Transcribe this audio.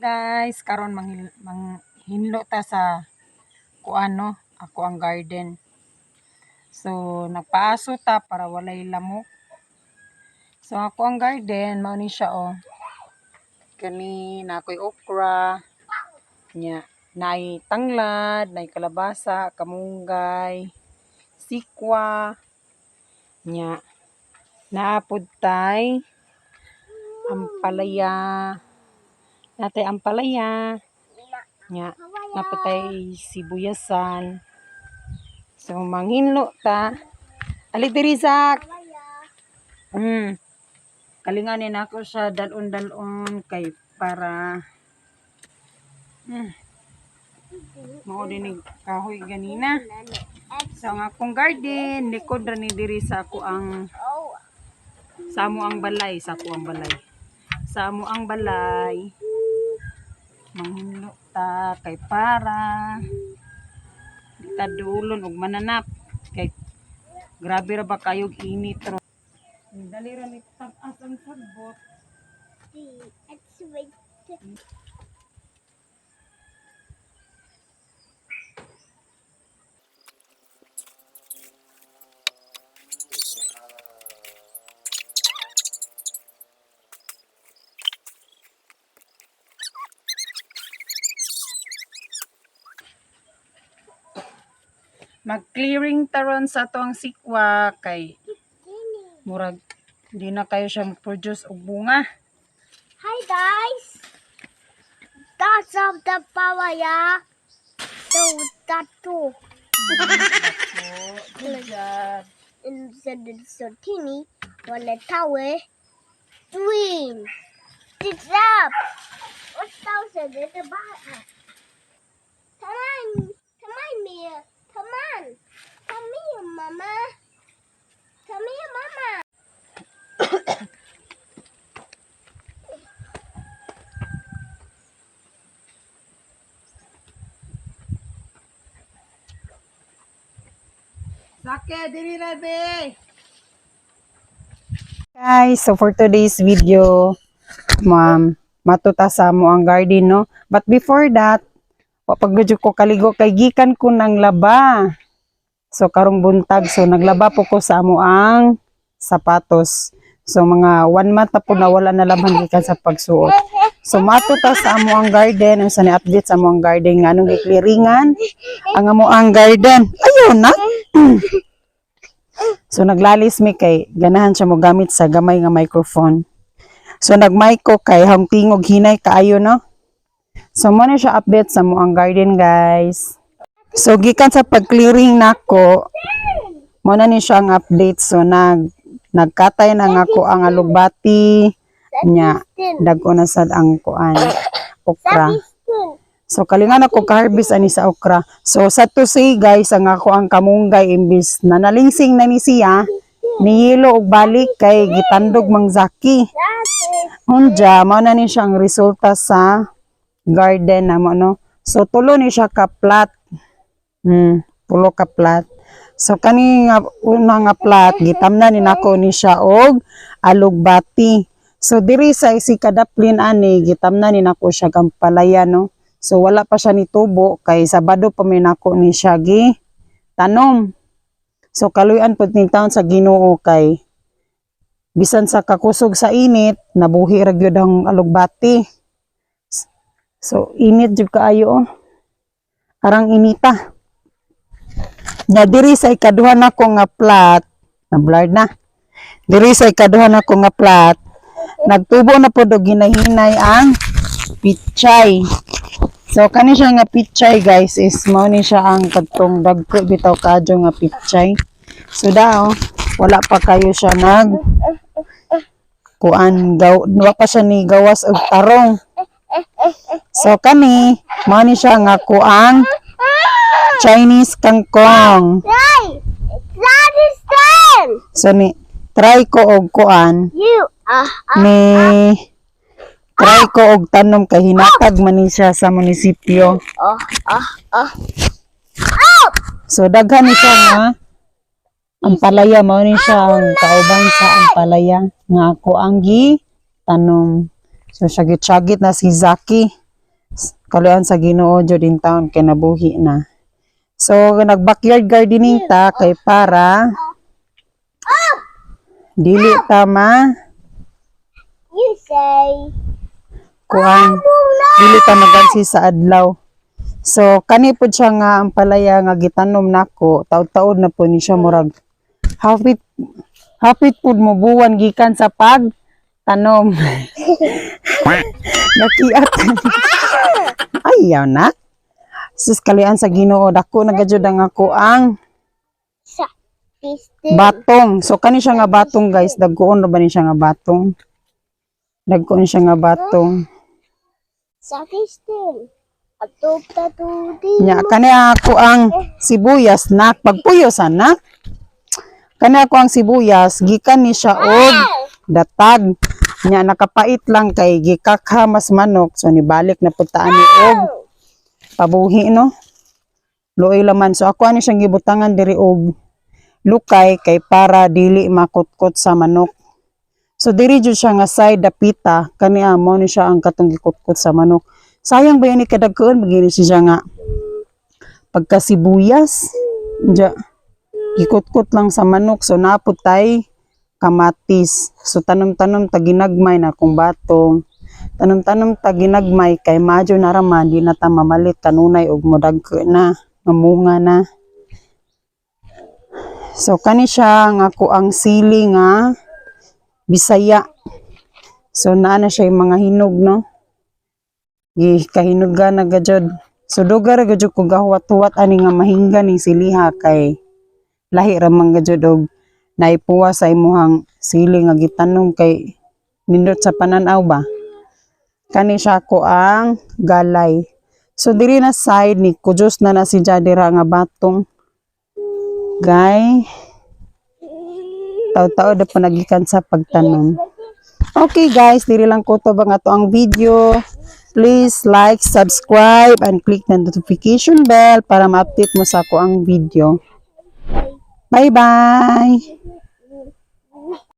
Guys, karon manghinlo ta sa kuan, no, ako ang garden. So nagpaaso ta para walay lamok. So ako ang garden mao ni siya, oh. Kani naa koy okra nya, naay tanglad, naay kalabasa, kamunggay, sikwa nya, naa pud tay ampalaya. Natay ampalaya nya, naa pud tay sibuyasan. So manghinlo ta. Ali diri, Zak. Kalinganin nako siya dal-on-dal-on kay para mao din ni kahoy ganina. So ang akong garden likod ra ni diri sa ako ang sa amo ang balay, sa ako ang balay. Sa amo ang balay. Manghinlo ta kay para di ta duolon og mananap kay grabe ra ba kayog init ro. Dali ra ni tag-as ang sagbot. It's wait. Mag-clearing taron sa ato ang sikwa kay murag di na kayo siya produce og bunga. Hi, guys. That's of the power, yeah. So that too. Good job. And so the teeny on the tower. Twin. It's up. 1,000 is the bottom. Come on. Come on, Mia. Come on. Come here, Mama. Come here, Mama. Sake, diri na be. Guys, so for today's video, ma'am, matuta sa mo ang garden, no? But before that, wa pag ko kaligo kay gikan ko ng laba. So karong buntag, so naglaba po ko sa amo ang sapatos. So mga one month na po na wala na labhan gikan sa pagsuot. So matuta sa amo ang garden, ang sa ni-update sa amo ang garden nga anong giklearingan ang amo ang garden. Ayun na. So naglalis mi kay ganahan siya mo gamit sa gamay nga microphone. So nagmic ko kay hang tingog hinay kaayo, no. So mo na siya update sa mo ang garden, guys. So gikan sa pag-clearing nako, mo na ni siya ang update. So nagkatay na nga ko ang alugbati nya, dag-o na sad ang kuan, okra. So kalingan ako ka-harvest ani sa okra. So sad to say, guys, ang ako ang kamunggay, imbis na nalingsing na ni siya, niyelo og balik kay gitandog mang Zaki. Unja, mao na ni siya ang resulta sa garden namo, no. So tulo ni siya ka plat. Tulo ka plat. So kani nga una nga plat gitamnan ni nako ni siya og alugbati. So diri sa isi kadaplin ani gitamnan ni nako siya ampalaya, no. So wala pa siya ni tubo kay Sabado pa may nako ni siya gi tanom. So kaluy-an pud ning taon sa Ginoo kay bisan sa kakusog sa init nabuhi ra gyud ang alugbati. So init jud kaayo, oh. Arang inita. Nya diri sa ikaduha nako nga plat, na blurred na. Diri sa ikaduha nako nga plat, nagtubo na pod og hinahinay ang pichay. So kani siya nga pichay, guys, is mao ni siya ang kadtong dagko bitaw kadyo nga pichay. So daw wala pa kayo siya nag kuan gaw, wa pa siya ni gawas og tarong. So kani mao ni siya nga kuang Chinese kangkong. Hey! That is 10! So ni try ko og kuan You are ni try ko og tanom kay hinatag man ni siya sa munisipyo. oh, oh, oh. So daghan ni siya nga ampalaya, mao ni siya ang kauban sa ampalaya nga ako ang gi tanom. So syagit-syagit na si Zaki. Kaluoyan sa Ginoo jud in town kay nabuhi na. So nag backyard gardening ta kay para dili ta ma You say. kuan, dili ta magansi sa adlaw. So kani pud siya nga ampalaya nga gitanom nako, taud-taud na po ni siya, murag hapit hapit pud mo buwan gikan sa pag tanom. Nakiat. Ayaw na. Sus, kaluoyan sa Ginoo, dako na gajud ang ako ang Sa this thing. Batong. So kani siya nga batong, guys, dagkoon na ba ni siya nga batong? Dagkoon siya nga batong. Sa this thing. Ato tato di. Nya kani ako ang sibuyas na pagpuyo sana. Kani ako ang sibuyas gikan ni siya og datag. Nya nakapait lang kay gikakha mas manok, so nibalik na pud ta ani og pabuhi, no. Luoy laman. So ako ani siyang gibutangan diri og lukay kay para dili makutkot sa manok. So diri jud siya nga side dapita kani amo ni siya ang katong gikutkot sa manok. Sayang ba ni kadagkoon magini siya nga pagkasibuyas. Diya, gikutkot lang sa manok. So naput tay kamatis. So tanom-tanom ta ginagmay na kung batong. Tanom-tanom ta ginagmay kay madyo na raman di na ta mamalit kanunay og modagko na, mamunga na. So kani siya nga ako ang sili nga Bisaya. So naa na siya yung mga hinog, no. Gikahinugan na gajud. So duga ra gajud ko gahuwat-huwat ani nga mahingga ning siliha kay lahi ra man gajud og naipuwa sa imuhang sili nga gitanom kay nindot sa pananaw ba. Kani siya ko ang galay. So diri na side ni kujos na na si dira nga batong. Gay, taw-tao na po nagikan sa pagtanom. Okay guys, diri lang ko to ba nga to ang video. Please like, subscribe, and click the notification bell para ma-update mo sa ako ang video. Bye-bye!